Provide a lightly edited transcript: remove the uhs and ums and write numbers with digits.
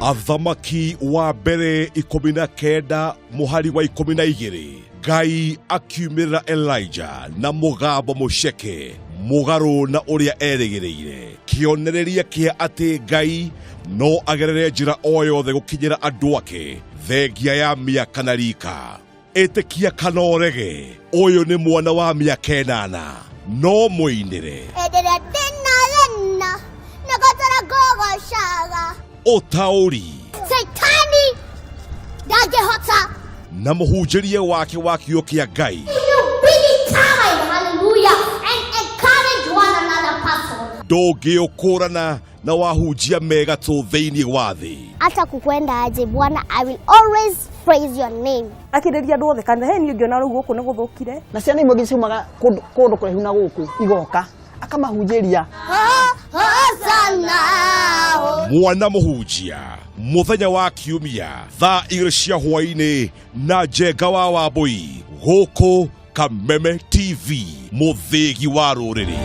Athamaki wa mbere 19 mũhari wa 12, Ngai akiumĩrĩra Elijah na mũgambo mũceke mũgarũ na ũrĩa erĩgĩrĩire, kĩonereria kĩa atĩ Ngai no agerere njĩra o yothe gũkinyĩra andũ ake thengia ya mĩaka na rika. Ĩtĩkia kana ũrege, ũyũ nĩ mwana wa mĩaka 8 no mũinĩre. Hĩndĩ ĩrĩa ndĩna thĩna nĩgũtũra ngũgoocaga. Ũtaũri Caitani ndangĩhota. Na mũhunjĩrie wake wa kiugo kĩa Ngai. You be determined, hallelujah, and encourage one another person. Ndũngĩũkũrana na wahunjia mega tũ thĩinĩ wa thĩ. Hata kukwenda aje Bwana, I will always praise your name. Akĩrĩria andũ othe kanitha he niĩ ngĩona rĩu gũkũ nĩ gũthũkire. Na ciana imwe nginya ciumaga kũndũ kũndũ kũraihu na gũkũ igoka akamahunjĩria. Hosanna. Mwana mũhunjia mũthenya wa kiumia thaa 2 cia hwaĩ-inĩ na Njenga wa Wambũi gũkũ Kameme TV, mũthĩgi wa rũrĩrĩ.